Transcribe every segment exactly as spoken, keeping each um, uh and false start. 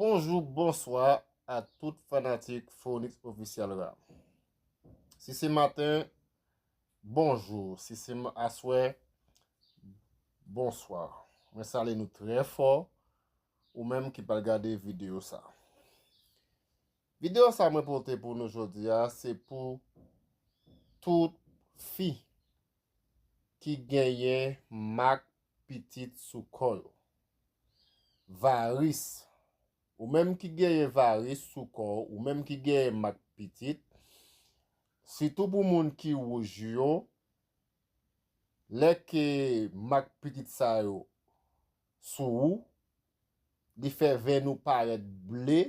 Bonjou, bonswa a tout fanatik Phoenix Official Ra. Si se maten, bonjou. Si se m-, aswè, bonswa. Mwen salye nou trè fò, ou menm ki pral gade videyo sa. Videyo sa mwen pote pou nou jodi a, se pou tout fi ki genyen mak pitit sou kò yo. Varis. Ou menm ki genyen varis sou kò w, ou menm ki genyen mak pitit, sitou pou moun ki wouj yo, lè ke mak pitit sa yo sou ou, li fè venn ou parèt ble,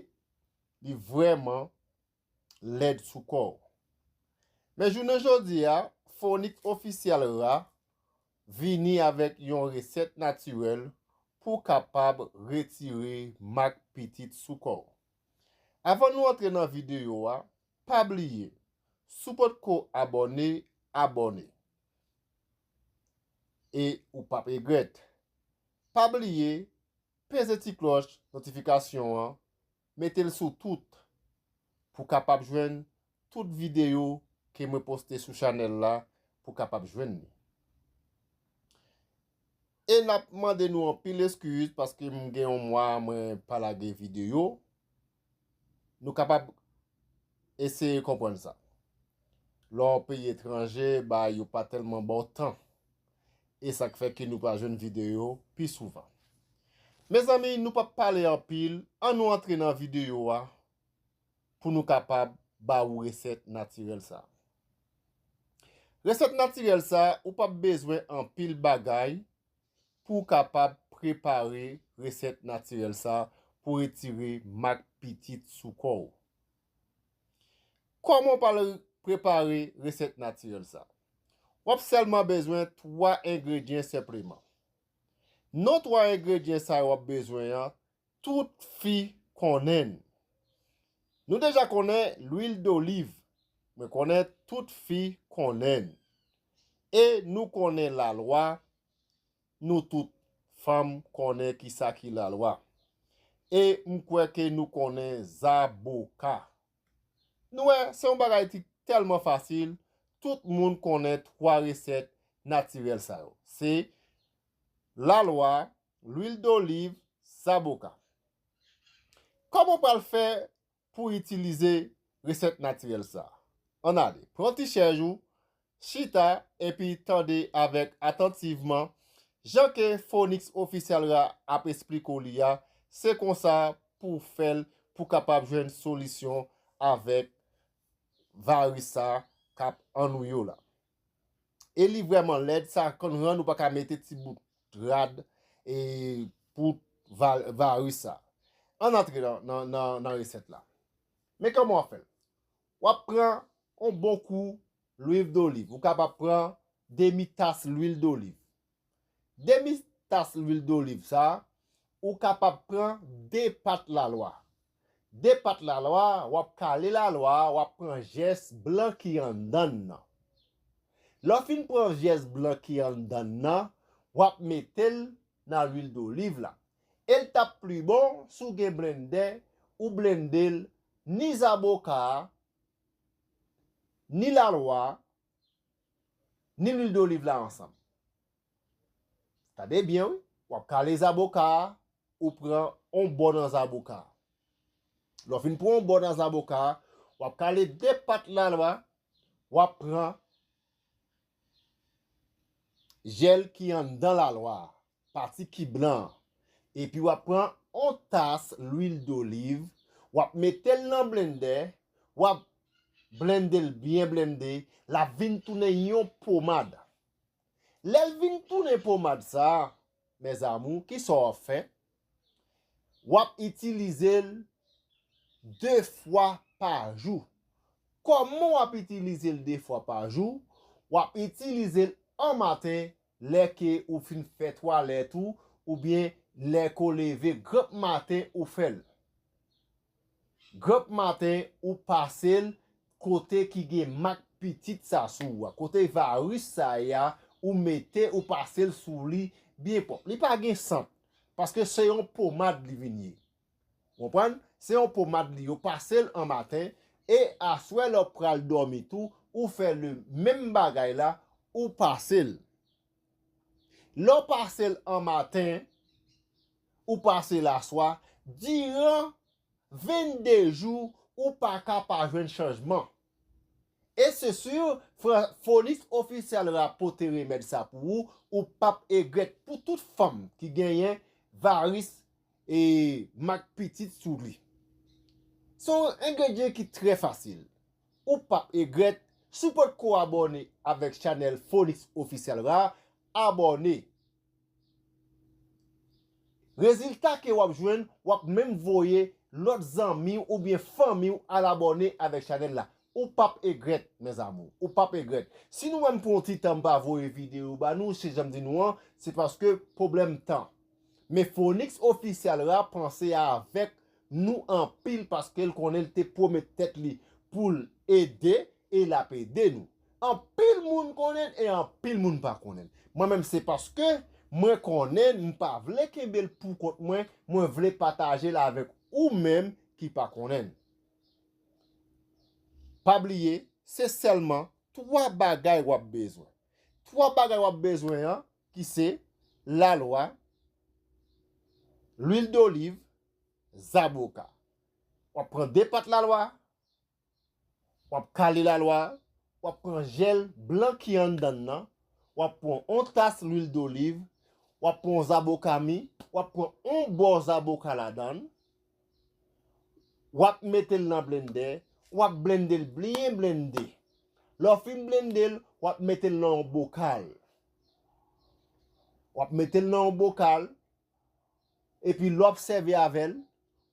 li vrèman lèd sou kò w. Men jounen jodi a, Phoenix Official Ra vini avèk yon resèt natirèl pou w kapab retire mak pitit sou kò w. Avan nou antre nan videyo a, pa bliye, si w potko abòne, abòne. E ou p ap regrèt. Pa bliye, peze ti klòch notifikasyon an, mete l sou tout, pou w kapab jwenn tout videyo ke mwen poste sou chanèl la, pou w kapab jwenn li. E n ap mande nou anpil eskiz paske m gen yon mwa mwen pa lage videyo. Nou kapab eseye konprann sa. Lè w peyi etranje, ba yo pa tèlman ba w tan. E sa k fè ke nou pa jwenn videyo pi souvan. Mezanmi, nou p ap pale anpil, ann nou antre nan videyo a pou nou kapab ba ou resèt natirèl sa. Resèt natirèl sa, ou p ap bezwen anpil bagay pou w kapab prepare resèt natirèl sa pou retire mak pitit sou kò w. Kòman w pral prepare resèt natirèl sa? W ap sèlman bezwen twa engredyan senpleman. Non twa engredyan sa yo w ap bezwen an, tout fi konnen l. Nou deja konnen lwil doliv. Mwen konnen tout fi konnen l. E nou konnen lalwa, nou tout fanm konnen kisa ki lalwa. E m kwè ke nou konnen zaboka. Nou wè, se yon bagay ki tèlman fasil, tout moun konnen twa resèt natirèl sa yo. Se lalwa, lwil doliv, zaboka. Kòman w pral fè pou w itilize resèt natirèl sa? Ann ale, pran ti chèz ou, chita epi tande avèk atantivman jan ke Phoenix Official Ra ap esplike w li a, se konsa pou w fè l pou w kapab jwenn solisyon avèk varis sa k ap annou yo la. E li vrèman lèd, sa konn rann ou pa ka mete ti bout rad e pou va-, varis sa. Ann antre nan, nan, nan, nan resèt la. Men kòman w ap fè l? W ap pran yon bon kou lwil doliv. Ou kapab pran demi tas lwil doliv. Demi tas lwil doliv sa, ou kapab pran de pat lalwa. De pat lalwa, w ap kale lalwa, w ap pran jès blan ki anndan l nan. Lè w fin pran jès blan ki anndan l nan, w ap mete l nan lwil doliv la. E l t ap pli bon si w gen blendè, ou blende l, ni zaboka a, ni lalwa a, ni lwil doliv la ansanm. Tande byen, wi. W ap kale zaboka a, ou pran on bò nan zaboka a. Lè w fin pran on bò nan zaboka a, w ap kale de pat lalwa, w ap pran jèl ki anndan lalwa a, pati ki blan an. Epi w ap pran on tas lwil doliv, w ap mete l nan blendè, w ap blende l byen blende, l ap vin tounen yon pomad. Lè l vin tounen pomad sa a, mes amours, kisa w ap fè? W ap itilize l de fwa pa jou. Kòman w ap itilize l de fwa pa jou? W ap itilize l an maten, lè ke ou fin fè twalèt ou, oubyen lè ke w leve granp maten ou fè l. Granp maten ou pase l kote ki gen mak pitit sa sou ou a, kote varis sa ye a, ou mete, ou pase l sou li byen pwòp. Li pa gen sant, paske se yon pomad li vin ye. Konprann? Se yon pomad li, yo pase l an maten, e aswè lè w pral dòmi tou, ou fè le menm bagay la, ou pase l. Lè w pase l an maten, ou pase l aswè, diran vennde jou, ou pa ka pa jwenn chanjman. E se si Fonix Official Ra pote remèd sa pou ou, ou p ap egrèt. Pou tout fanm ki genyen varis e mak pitit sou li. Se yon engredyan ki trè fasil. Ou p ap egrèt. Si w potko abòne avèk chanèl Fonix Official Ra, abòne. Rezilta ke w ap jwenn, w ap menm voye lòt zanmi w oubyen fanmi w al abòne avèk chanèl la. Ou p ap egrèt, mes amours. Ou p ap egrèt. Si nou wè m pran yon ti tan m pa voye videyo ba nou, se jan m di nou an, se paske pwoblèm tan. Men Fonix Official Ra panse avèk nou anpil paske l konnen l te pwomèt tèt li pou l ede e l ap ede nou. Anpil moun konnen l e anpil moun pa konnen l. Mwen menm se paske mwen konnen l, m pa vle kenbe l pou kont mwen, mwen vle pataje l avèk ou menm ki pa konnen l. Pa bliye, se sèlman twa bagay w ap bezwen. Twa bagay w ap bezwen an, ki se lalwa, lwil doliv, zaboka. W ap pran de pat lalwa, w ap kale lalwa, w ap pran jèl blan ki anndan l nan, w ap pran yon tas lwil doliv, w ap pran yon zaboka mi, w ap pran yon bò zaboka ladan l, w ap mete l nan blendè, w ap blende l byen blende. Lè w fin blende l, w ap mete l nan yon bokal. W ap mete l nan yon bokal, epi lè w ap sèvi avè l,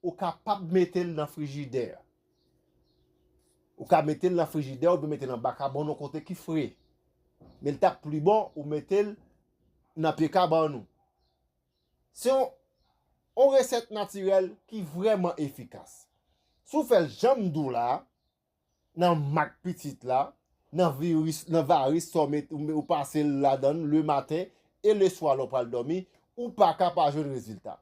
ou kapab mete l nan frijidè. Ou ka mete l nan frijidè oubyen mete l anba kabann yon kote ki fre. Men l t ap pli bon ou mete l nan pye kabann ou. Se yon, yon resèt natirèl ki vrèman efikas. Si w fè l jan m di w la, nan mak pitit la, nan viris, nan varis sa w met, ou, ou pase l ladan l lematen e leswa lè w pral dòmi, ou pa ka pa jwenn rezilta.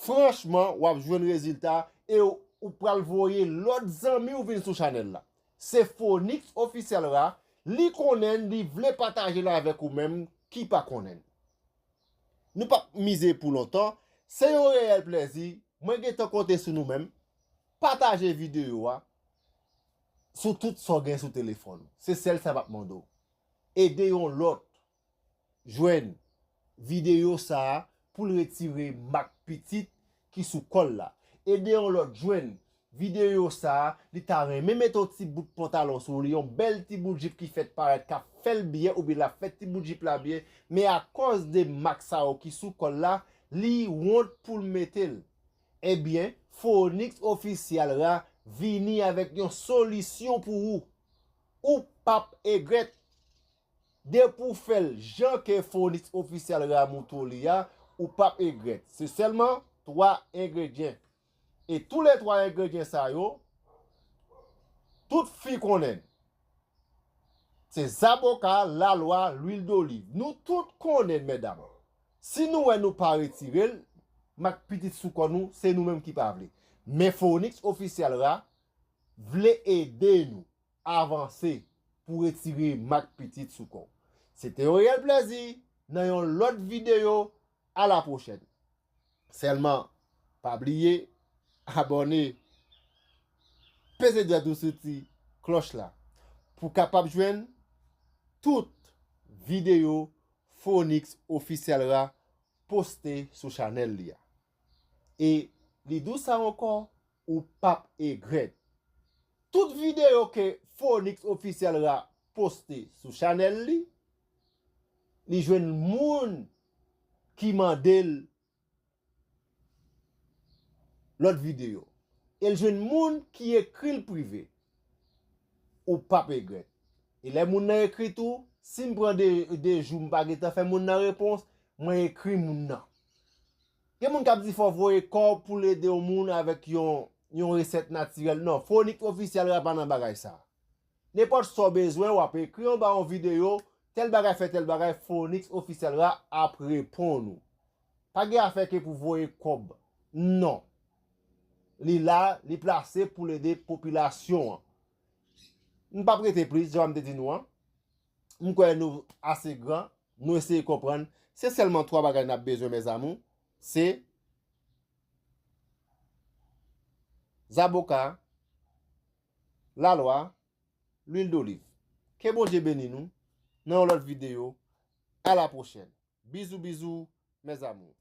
Franchman, w ap jwenn rezilta e w, ou pral voye lòt zanmi w vin sou chanèl la. Se Fonix Official Ra, li konnen l, li vle pataje l avèk ou menm ki pa konnen l. Nou p ap mize pou lontan, se yon reyèl plèzi, mwen gentan konte sou nou menm. Pataje videyo a sou tout sa w gen sou telefòn ou. Se sèl sa m ap mande w. Ede yon lòt jwenn videyo sa a pou l retire mak pitit ki sou kò l la. Ede yon lòt jwenn videyo sa a, li ta renmen mete yon ti bout pantalon sou li, yon bèl ti bout jip ki fèt parèt, k ap fè l byen, oubyen l ap fè ti bout jip la byen, men akòz de mak sa yo ki sou kò l la, li wont pou l mete l. Ebyen, Fonix Official Ra vini avèk yon solisyon pou ou. Ou p ap egrèt. Depi w fè l jan ke Fonix Official Ra montre w li a, ou p ap egrèt. Se sèlman twa engredyan. E tou le twa engredyan sa yo, tout fi konnen l. Se zaboka, lalwa, lwil doliv. Nou tout konnen l, medam. Si nou wè nou pa retire l, mak pitit sou kò nou, se nou menm ki pa vle. Men Fonix Official Ra vle ede nou avanse pou retire mak pitit sou kò w. Se te yon reyèl plèzi. Nan yon lòt videyo, a la pwochèn. Sèlman, pa bliye abòne, peze dwèt ou sou ti klòch la pou w kapab jwenn tout videyo Fonix Official Ra poste sou chanèl li a. E li di w sa ankò, ou p ap egrèt. Tout videyo ke Fonix Official Ra poste sou chanèl li, li jwenn moun ki mande l lòt videyo. E l jwenn moun ki ekri l prive. Ou p ap egrèt. E lè moun nan ekri tou, si m pran de, de jou m pa gentan fè moun nan repons, mwen ekri moun nan. Gen moun k ap di fò w voye kòb pou l ede yon moun avèk yon, yon resèt natirèl. Non, Fonix Official Ra pa nan bagay sa. Nenpòt sa w bezwen, w ap ekri anba yon videyo, tèl bagay fè tèl bagay, Fonix Official Ra ap reponn ou. Pa gen afè ke pou voye kòb. Non. Li la, li plase pou l ede popilasyon an. M p ap rete plis, jan m te di nou an. M kwè nou ase gran, nou eseye konprann. Se sèlman twa bagay n ap bezwen, mèzamou. Se zaboka, lalwa, lwil doliv. Ke Bondye beni nou nan yon lòt videyo. A la pwochèn. Bizou, bizou, mèzamou.